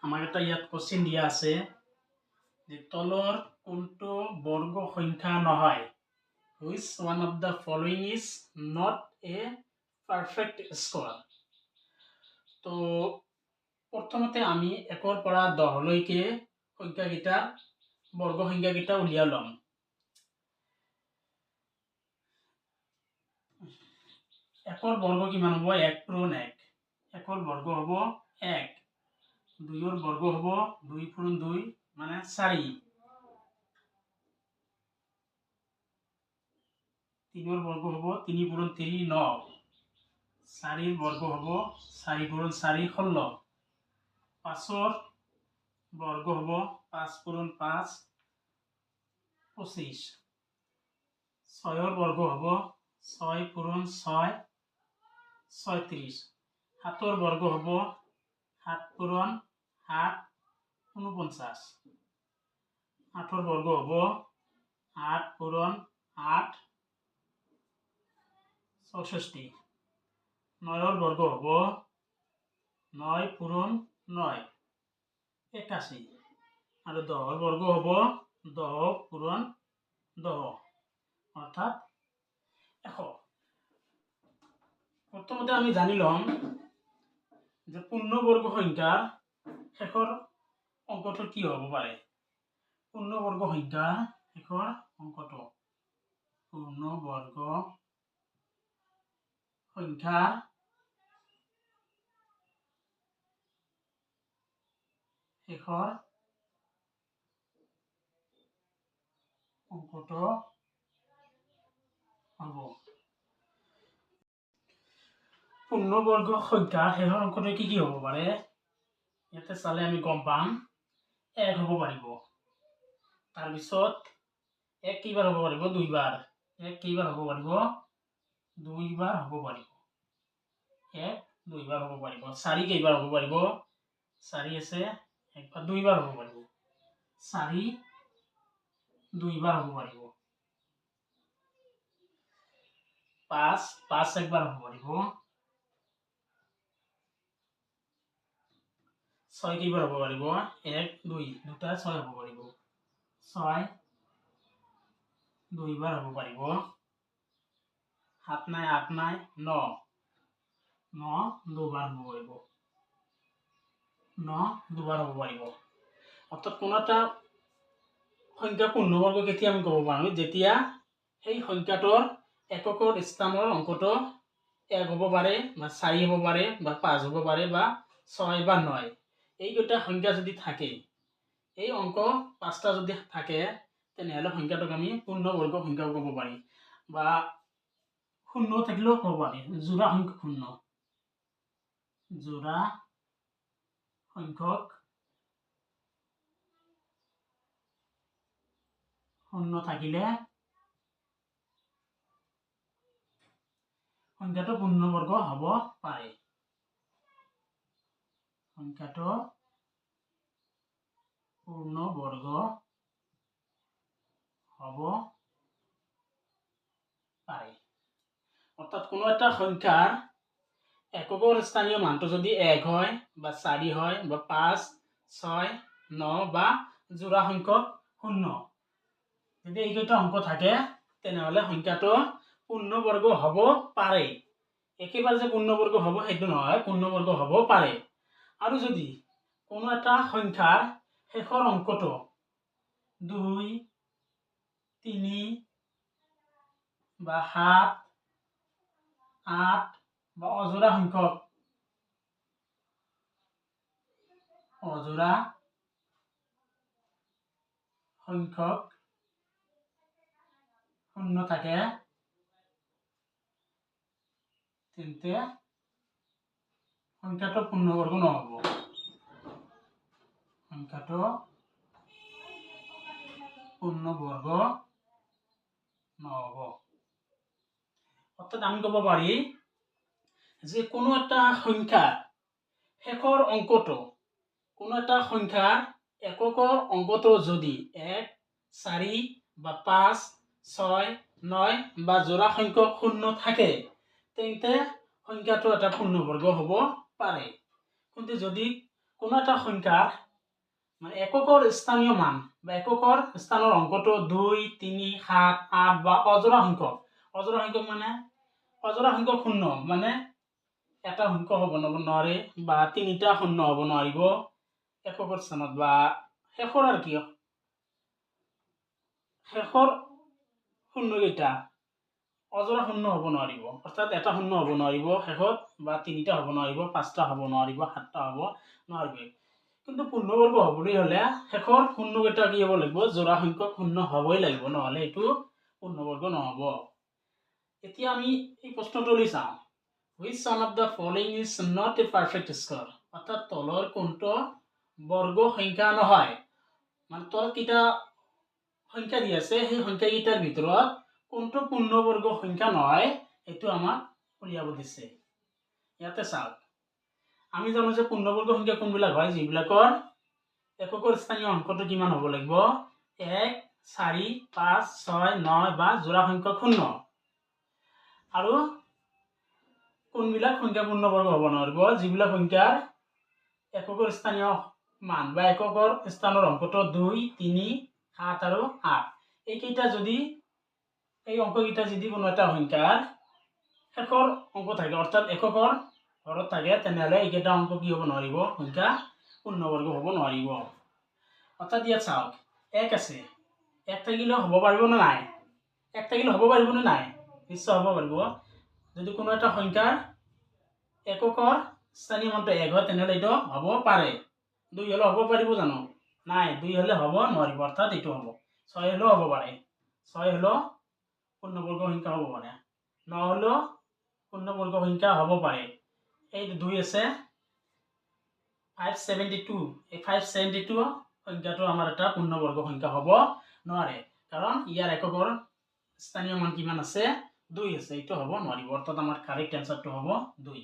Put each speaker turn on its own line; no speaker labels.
আমাক এটা ইয়াত কোশ্চেন দিয়া আছে যে তলৰ কোনটো বৰ্গ সংখ্যা নহয়। Which one of the following is not a perfect square? তো প্ৰথমতে আমি 1ৰ পৰা 10লৈকে সংখ্যাকেইটা, বৰ্গ সংখ্যাকেইটা উলিয়াই ল'ম। 1ৰ বৰ্গ কিমান হ'ব? 1 পূৰণ 1। 1ৰ বৰ্গ হ'ব 1। 2ৰ বৰ্গ হ'ব 2 পূৰণ 2 মানে 4। 3ৰ বৰ্গ হ'ব 3 পূৰণ 3 9। 4ৰ বৰ্গ হ'ব 4 পূৰণ 4 16। 5ৰ বৰ্গ হ'ব 5 পূৰণ 5 25। 6ৰ বৰ্গ হ'ব 6 পূৰণ 6 36। 7ৰ বৰ্গ হ'ব 7 পূৰণ 7 49। 8ৰ বৰ্গ হ'ব 8 পূৰণ 8 64। 9ৰ বৰ্গ হ'ব 9 পূৰণ 9 81। আৰু 10ৰ বৰ্গ হ'ব 10 পূৰণ 10 অৰ্থাৎ 100। প্ৰথমতে আমি জানি ল'ম যে পূৰ্ণবৰ্গ সংখ্যাৰ শেষৰ অংকটো কি হ'ব পাৰে। পূৰ্ণবৰ্গ সংখ্যাৰ শেষৰ অংকটো, পূৰ্ণবৰ্গ সংখ্যাৰ শেষৰ অংকটো হ'ব। পূৰ্ণবৰ্গ সংখ্যাৰ শেষৰ অংকটো কি কি হ'ব পাৰে ইয়াতে চালে আমি গম পাম। 1 হ'ব পাৰিব, তাৰপিছত 1 কেইবাৰ হ'ব পাৰিব? 2বাৰ। 1 কেইবাৰ হ'ব পাৰিব? 2বাৰ হ'ব পাৰিব। 1 2বাৰ হ'ব পাৰিব। 4 কেইবাৰ হ'ব পাৰিব? 4 আছে একবাৰ, 2বাৰ হ'ব পাৰিব। 4 2বাৰ হ'ব পাৰিব। 5 5 একবাৰ হ'ব পাৰিব। 6 কেইবাৰ হ'ব পাৰিব? 1 2, দুটা 6 হ'ব পাৰিব। 6 2বাৰ হ'ব পাৰিব। 7 নাই, 8 নাই, 9 9 2বাৰ হ'ব পাৰিব। 9 2বাৰ হ'ব পাৰিব। অৰ্থাৎ কোনো এটা সংখ্যা পূৰ্ণবৰ্গ কেতিয়া আমি ক'ব পাৰোঁ? যেতিয়া সেই সংখ্যাটোৰ এককৰ স্থানৰ অংকটো 1 হ'ব পাৰে বা 4 হ'ব পাৰে বা 5 হ'ব পাৰে বা 6 বা 9, এইকেইটা সংখ্যা যদি থাকে, এই অংক 5টা যদি থাকে, তেনেহ'লে সংখ্যাটোক আমি পূৰ্ণবৰ্গ সংখ্যা ক'ব পাৰি। বা শূন্য থাকিলেও ক'ব পাৰি, যোৰা সংখ্যক শূন্য, যোৰা সংখ্যক শূন্য থাকিলে সংখ্যাটো পূৰ্ণবৰ্গ হ'ব পাৰে। সংখ্যাটো পূৰ্ণবৰ্গ হ'ব পাৰে। অৰ্থাৎ কোনো এটা সংখ্যাৰ এককৰ স্থানীয় মানটো যদি 1 হয় বা 4 হয় বা 5 6 9 বা যোৰা সংখ্যক শূন্য, যদি এইকেইটা অংক থাকে তেনেহ'লে সংখ্যাটো পূৰ্ণবৰ্গ হ'ব পাৰে। একেবাৰে যে পূৰ্ণবৰ্গ হ'ব সেইটো নহয়, পূৰ্ণবৰ্গ হ'ব পাৰে। আৰু যদি কোনো এটা সংখ্যাৰ শেষৰ অংকটো 2 3 বা 7 8 বা অজোৰা সংখ্যক, অজোৰা সংখ্যক শূন্য থাকে, তেন্তে সংখ্যাটো পূৰ্ণবৰ্গ নহ'ব। সংখ্যাটো পূৰ্ণবৰ্গ নহ'ব। অৰ্থাৎ আমি ক'ব পাৰি যে কোনো এটা সংখ্যাৰ শেষৰ অংকটো, কোনো এটা সংখ্যাৰ এককৰ অংকটো যদি 1 4 বা 5 6 9 বা জোৰা সংখ্যক শূন্য থাকে, তেন্তে সংখ্যাটো এটা পূৰ্ণবৰ্গ হ'ব পাৰে। কিন্তু যদি কোনো এটা সংখ্যাৰ মানে এককৰ স্থানীয় মান বা এককৰ স্থানৰ অংকটো 2, 3, 7, 8 বা অজোৰা সংখ্যক। অজোৰা সংখ্যক মানে অজোৰা সংখ্যক শূন্য, মানে এটা সংখ্য হ'ব নোৱাৰে বা তিনিটা শূন্য হ'ব নোৱাৰিব এককৰ স্থানত, বা শেষৰ আৰু কি শেষৰ শূন্যকেইটা অজোৰা শূন্য হ'ব নোৱাৰিব, অৰ্থাৎ এটা শূন্য হ'ব নোৱাৰিব শেষত, বা তিনিটা হ'ব নোৱাৰিব, পাঁচটা হ'ব নোৱাৰিব, সাতটা হ'ব নোৱাৰিব। কিন্তু পূৰ্ণবৰ্গ হ'বলৈ হ'লে শেষৰ শূন্যকেইটা কি হ'ব লাগিব? জোৰা সংখ্যক শূন্য হ'বই লাগিব, নহ'লে এইটো পূৰ্ণবৰ্গ নহ'ব। এতিয়া আমি এই প্ৰশ্নটোলৈ চাওঁ। Which one of the following is not a perfect square? অৰ্থাৎ তলৰ কোনটো বৰ্গ সংখ্যা নহয়? মানে তলত কেইটা সংখ্যা দি আছে, সেই সংখ্যাকেইটাৰ ভিতৰত কোনটো পূৰ্ণবৰ্গ সংখ্যা নহয়, সেইটো আমাক উলিয়াব দিছে। ইয়াতে চাওক, আমি জানো যে পূৰ্ণবৰ্গ সংখ্যা কোনবিলাক হয়? যিবিলাকৰ এককৰ স্থানীয় অংকটো কিমান হ'ব লাগিব? 1, 4, 5, 6, 9 বা জোৰা সংখ্যক শূন্য। আৰু কোনবিলাক সংখ্যা পূৰ্ণবৰ্গ হ'ব নোৱাৰিব? যিবিলাক সংখ্যাৰ এককৰ স্থানীয় মান বা এককৰ স্থানৰ অংকটো 2, 3, 7 আৰু 8। এইকেইটা যদি, এই অংককেইটা যদি কোনো এটা সংখ্যাৰ শেষৰ অংক থাকে, অৰ্থাৎ এককৰ ঘৰত থাকে, তেনেহ'লে এইকেইটা অংক কি হ'ব নোৱাৰিব? সংখ্যা পূৰ্ণবৰ্গ হ'ব নোৱাৰিব। অৰ্থাৎ ইয়াত চাওক, 1 আছে। 1 থাকিলেও হ'ব পাৰিব নে নাই? 1 থাকিলে হ'ব পাৰিবনে নাই? নিশ্চয় হ'ব পাৰিব। যদি কোনো এটা সংখ্যাৰ এককৰ স্থানীয় মানটো 1 হয়, তেনেহ'লে এইটো হ'ব পাৰে। 2 হ'লে হ'ব পাৰিব জানো? নাই, 2 হ'লে হ'ব নোৱাৰিব, অৰ্থাৎ এইটো হ'ব। 6 হ'লেও হ'ব পাৰে, 6 হ'লেও পূৰ্ণবৰ্গ সংখ্যা হ'ব পাৰে। 9 হ'লেও পূৰ্ণবৰ্গ সংখ্যা হ'ব পাৰে। এই 2 আছে, 572। এই 572 সংখ্যাটো আমাৰ এটা পূৰ্ণবৰ্গ সংখ্যা হ'ব নোৱাৰে, কাৰণ ইয়াৰ এককৰ স্থানীয় মান কিমান আছে? 2 আছে। এইটো হ'ব নোৱাৰিব। অৰ্থাৎ আমাৰ কাৰেক্ট এনচাৰটো হ'ব 2।